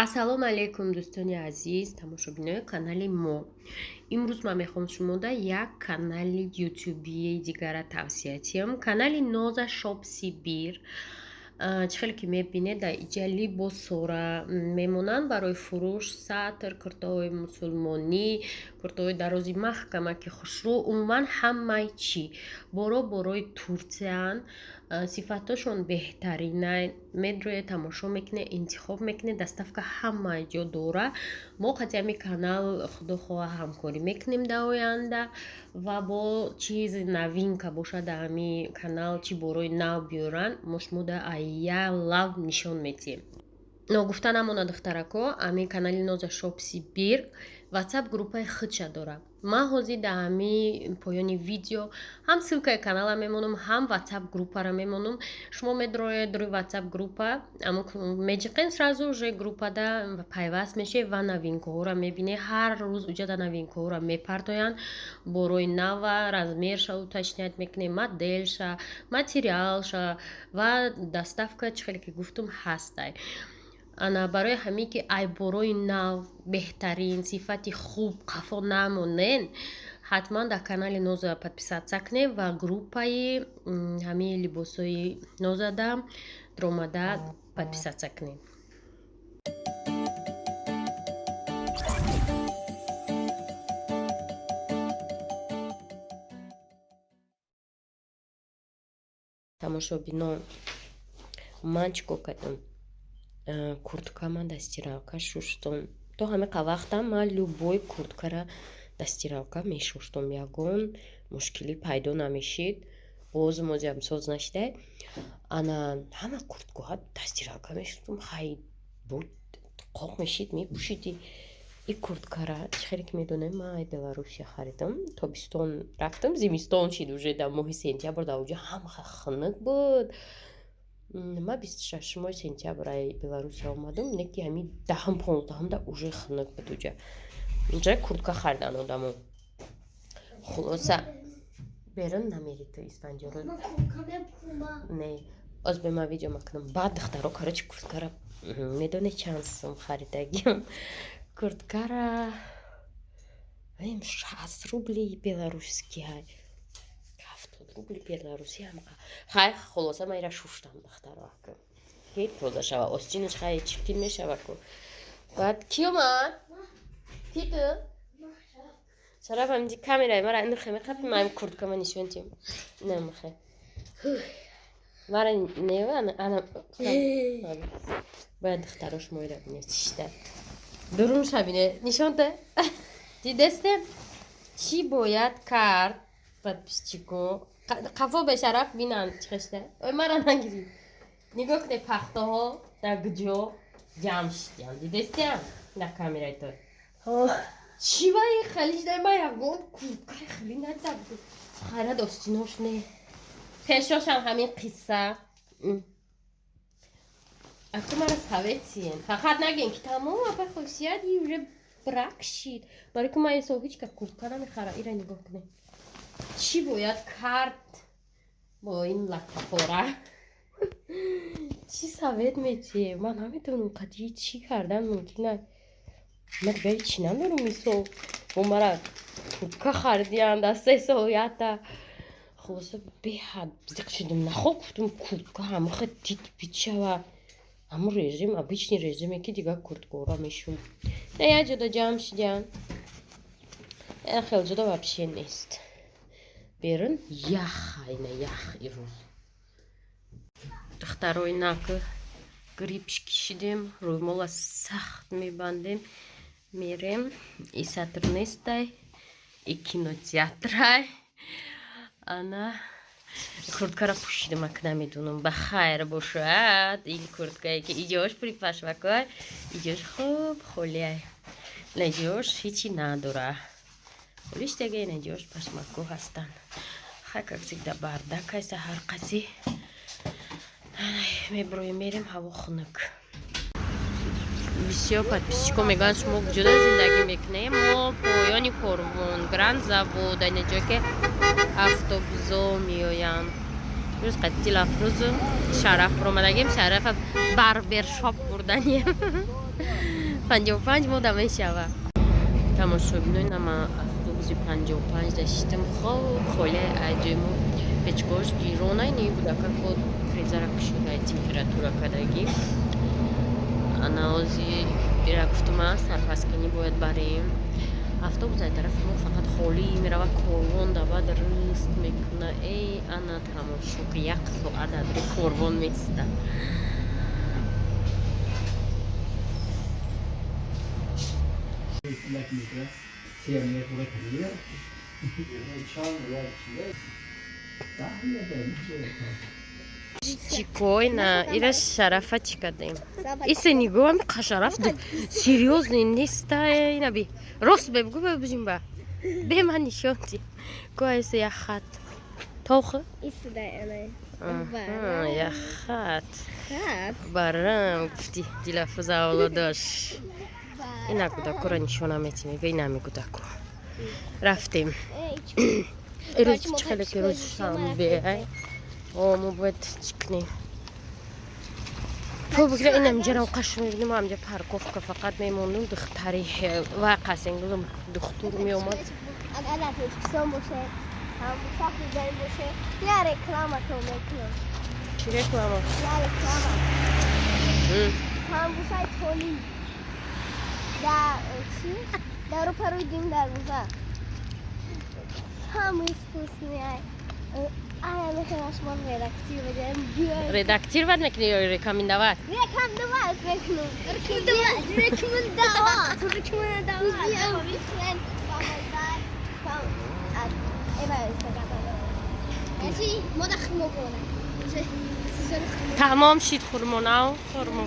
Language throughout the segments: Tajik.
Ассалому алайкум, дӯстони азиз, тамошобинои канали мо. Имрӯз ман мехоҳам шумода як канали ютубии дигара тавсия диҳам. Канали Ноза Шоп Сибир. Чӣ хеле ки мебинед, дар иҷа либосора мемонанд барои фурӯш: сатр, куртаҳои мусулмонӣ, куртаҳои дарози маҳкамаки хушрӯ, умуман ҳамаи чӣ. Боро борои Турсияанд, сифатошон беҳтарина. Медроед, тамошо мекунед, интихоб мекунед, доставка ҳамаи ҷо дора. Мо қати ҳами канал, худо хоҳа, ҳамкорӣ мекунем дар оянда ва бо чизи новинка бошад дар ҳами канал, чӣ борои нав биёранд, мо шумода айя лав нишон медиҳем. Ногуфта намонад, духтарако, ҳамин канали Ноза Шоп Сибир ватсап группаи худша дорад. Ман ҳозир дар ҳамин поёни видео ҳам ссылкаи канала мемонам, ҳам ватсап группара мемонам. Шумо медроед рӯи ватсап группа, меҷиқен, сразу уже группада пайваст мешавед ва новинкаҳоро мебинед. Ҳар рӯз уҷада новинкаҳоро мепартоянд, борои нава, размерша уточнять мекунед, моделша, материалша ва доставка, чӣ хеле ки гуфтум, ҳастай. Ана барои ҳамин ки ай борои нав, беҳтарин, сифати хуб қафо намонен, ҳатман дар канали Ноза подписаться кунед ва группаи ҳамин либосҳои Нозада даромада подписаться кунед. Тамошобинон, ман чӣ кор кардам? Курткама дар стиралка шуштум. То ҳамин вақтам ман любой курткара дар стиралка мешуштум, ягон мушкилӣ пайдо намешид. Бозу мозиам соз нашидай. Ана ҳама курткаҳа дар стиралка мешуштум. Хай, буд, қоқ мешид, мепӯшидӣ. И курткара, чӣ хеле ки медонем, ман ай Беларусия харидам. Тобистон рафтам, зимистон шид уже дар моҳи сентябр. Дар оҷа ҳама хунук буд. Ман 26-уми сентябр ай Беларусия омадам, не ки ҳамин 10-ум, 15-умда уже хунук буд уҷа. Инҷа куртка харидан одамо. Хулоса, берун намери ту, Исфанҷоро не, оз бе ман видео макунам. Баъд, духтаро, короче, курткара медоне чанд сум харидагим? Курткара 60 рубли белорусский, ҳай, 70 рубли беларусӣ ҳам. Хай, хулоса, ман ира шуштам, духтаро, ки тоза шава. Остинаш хай чиркин мешава ку. Баъд ки омад? Ки ту? Шараф, ҳаминҷи камераи мара индухе мехапи, ман курткама нишон тиҳам. Намехе мара нева ана бояд духтаро шумоира бинед, чишта дурунша бине, нишонта. Дидестем, чӣ бояд кард? Подписчико қафо бешараф бинанд, чихешта. Ой, мара нагирӣ. Нигоҳ кунед, пахтаҳо дар куҷо ҷамъ шидиям, дидестиям дар камераи то. Чӣ ваи хеле шидай? Ман ягон курткаи хеле надида будам. Хайрат, остинош не, пешошам ҳамин қисса. Аку мара совет сиен, фақат нагӯен ки тамом, апай хосият и уже брак шид, барои ки ман ин ҳеҷ ка куртка намехарам. Ира нигоҳ кунед, чӣ бояд кард бо ин латтапора? Чӣ совет метиҳе? Ман намедонам, қадии чӣ кардан мумкин аст. Ман дигар ҳечи надорам. Мисол, бо мара куртка харидиям дар 3 сол ята. Хулоса, беҳад зиқ шидам. Нахол гуфтум, куртка ҳамаха тит бичава. Ҳамун режим, обычный режиме ки дигар курткаора мешум, на як ҷода ҷамъ шидиям, хел ҷода вообще нест. Берун ях, айна ях ирӯз. Духтарои наки грипш кишидем, рӯймола сахт мебандем, мерем. И сатр нестай, и кинотеатрай. Ана курткара пӯшидам, ак намедонам, ба хайр бошад. Ин курткае ки иҷош припашвакой, иҷош хуб холиай, наҷош ҳечи надора, холиштаге, наҷош пашмако ҳастанд. Хай, как всегда, бардак айса. Ҳар қаси меброем, мерем, ҳаво хунук. Бисёр подписчико мегӯянд: шумо куҷода зиндагӣ мекунем? Мо поёни корвон, Гранд Завод, айна ҷое ки автобузо меоянд. Рӯз қати Дилафрӯзу Шараф омадагем, Шарафа барбершоп бурданем. 55 мода мешава. Тамошобинои нама автобуси 55 даштим. Хоб холе аҷему печкош гиронай не будака код фрезера кушодай температура кадаги. Анаози ира гуфтума сарпаскини бояд барем. Автобус ай тарафи мо фақат холӣ мерава, корвон да баъд рӯст мекуна. Эй ана тамошо, як соат адри корвон места. Чикойна, ира шарафа чӣ кардем? Исе нигоҳам қашараф серьёзный неста, инаби. Рост бебгу бебужим ба. Бе ман нишон ти. Коайсе як хат. Тохы? Як хат. Барам гуфти Дилафуза авлодош. Ина кӯдакуро нишона метим, мега инами кӯдаку. Рафтем. Ирӯз чӣ хеле ки рӯзи шанбе, ай? О, мо бояд чӣ кунем? Пул бигира, инам ҷарам қаш мебинем, амҷа парковка фақат мемондум, духтари вай қасенгулум духтур меомад. Агар дар Тоҷикистон боше, самбуса хӯрдан боше, я рекламатон мекунам. Чӣ реклама? Я реклама. Самбусаи толи. Дар чӣ? Дар рӯпарӯи дим дарвоза. Самый вкусный. Ая, мехоҳам шумо редактировать. Редактировать мекунӣ ё рекомендовать? Рекомендовать мекунам. Рекомендовать, рекомендовать, рекомендовать. Тамом шид хурмонав, хурмо.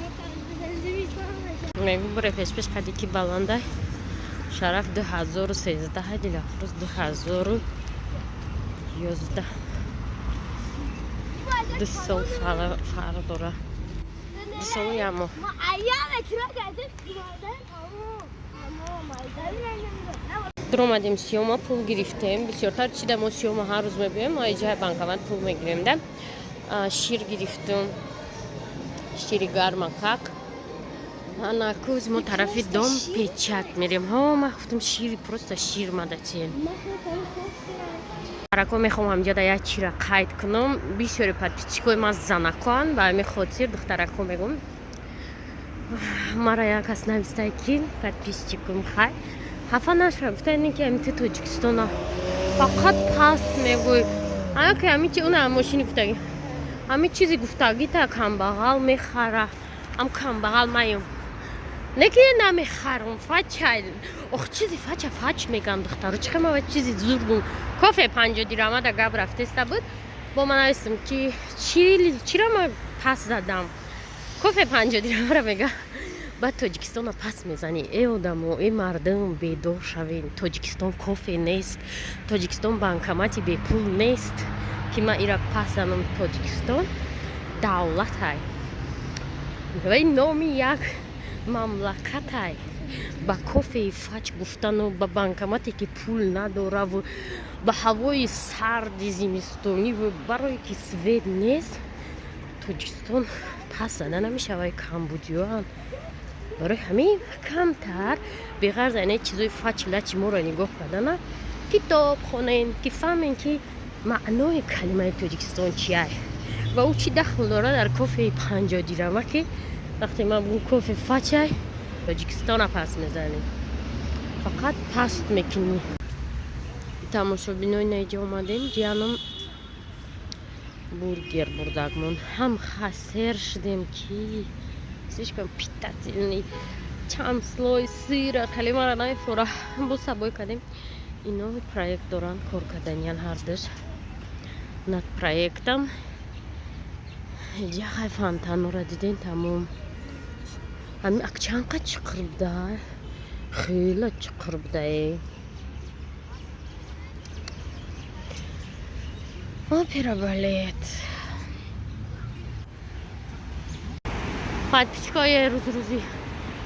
Мегу буре пешпеш қади ки баландай. Шараф 2013, Дилафрӯз 2011. 2 сол фарқ дора. 2 солу як моҳ. Дуромадем Сиёма, пул гирифтем. Бисёртар чида мо Сиёма ҳар рӯз мебиёем, мо иҷаи банкомат пул мегирем да. Шир гирифтум. Шири гармакак. Ана кӯз мо тарафи дом печат мерем. Ҳо, ман гуфтам шири просто шир мадатен. Арако мехоҳам ҳамҷода як чира қайд кунам. Бисёри подписчикои ман занакоан, ба ҳамин хотир духтарако мегӯм. Мара як кас навистае ки подписчикум хай. Хафа наша, гуфта ин ки ҳамин ту Тоҷикистона фақат паст мегӯй. Ая ки ҳамин чи уна мошини гуфтагӣ. Ҳамин чизи гуфтагита камбағал мехара. Ам камбағал маем. Не ки намехарам, фача. Ох, чизи фача фач меган духтару. Чӣ хема ва чизи зур гум. Кофе 50 дирама да гап рафтеста буд. Бо ман навистам ки чира ма пас задам. Кофе 50 дирамаро мега. Баъд Тоҷикистона пас мезанӣ. Э одамо, э мардум, бедор шавен. Тоҷикистон кофе нест. Тоҷикистон банкомати бепул нест. Ки ман ира пас занам. Тоҷикистон давлатай. Ва ин номи як мамлакатай. Ба кофеи фач гуфтану ба банкомате ки пул надораву ба ҳавои сарди зимистониву барое ки свет нест, Тоҷикистон пас зада намешавад. Камбудиёам барои ҳамин камтар беғарз айна чизои фач лачи моро нигоҳ кардана китоб хонем ки фаҳмем ки маънои калимаи Тоҷикистон чиай ва ӯ чӣ дахл дорад дар кофеи 50 дирама ки вақте ман бугум кофе фачай, Тоҷикистона пас мезанем, фақат паст мекунӣ. Тамошобинои наиҷа омадем, диянам бургер бурдагмон. Ҳам хасер шудем ки слишком питательный, чанд слой сыра, хеле мара намефора. Бо сабой кардем. Ино проект доранд, кор карданиян ҳардуш над проектам. Ҷахай фонтанора диден тамом. Ҳамин ак чанд қад чиқир буда? Хеле чиқир будае. Опера балет. Подписчикои рӯз-рӯзи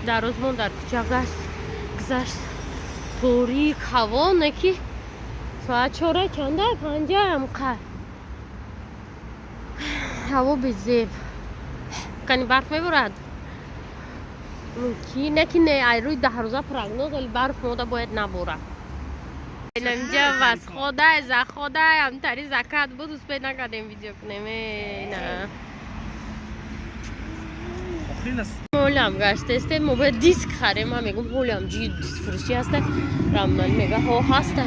дар рӯзмон дар кӯча гузашт. Торик ҳаво не ки соат чора чанда панҷаам қа. Ҳаво безеб. Кани барф меборад. Мумкин не, ки не, ай рӯи 10 рӯза прогноз, вали барф мода бояд набора. Инамҷа восходай, заходай, ҳамтари закат буд, успеть накардем видео кунем. На, ҳолам гаштестем, мо бояд диск харем. Ман мегум, ҳолам ҷи дискфурӯшӣ ҳаста? Рамнали мега, ҳо, ҳаста.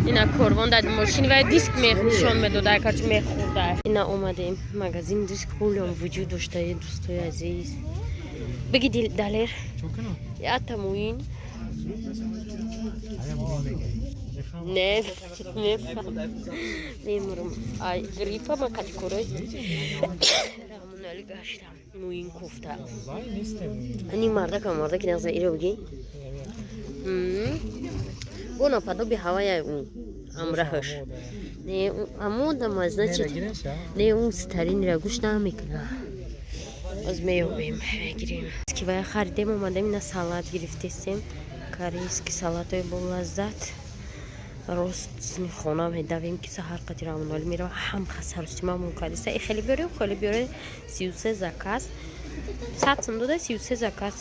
Ина корвон дар мошини вай диск нишон медода, карчи мехӯрда. Ина омадем магазин диск, ҳолам вуҷуд доштае, дӯстои азиз. Биги, Далер, ята муин не мемурам, ай гриппа. Ман қати корои Рамонали гаштам, муин кофта. Ани мардака, мардаки нағза, иро биги, бо наподоби ҳавая ӯ ҳамраҳаш не амодама, значит, не, ӯ старинра гӯш намекуна. Боз меёбем, мегирем. Ки вая харидем, омадем, ина салат гирифтестем, корейский салатҳои болаззат. Рост хона медавем, ки саҳар қати Рамонали мерава. Ҳам сарусимамон кардиса. И хеле биёре, хеле биёре. 33 заказ, 100 сум дода, 33 заказ.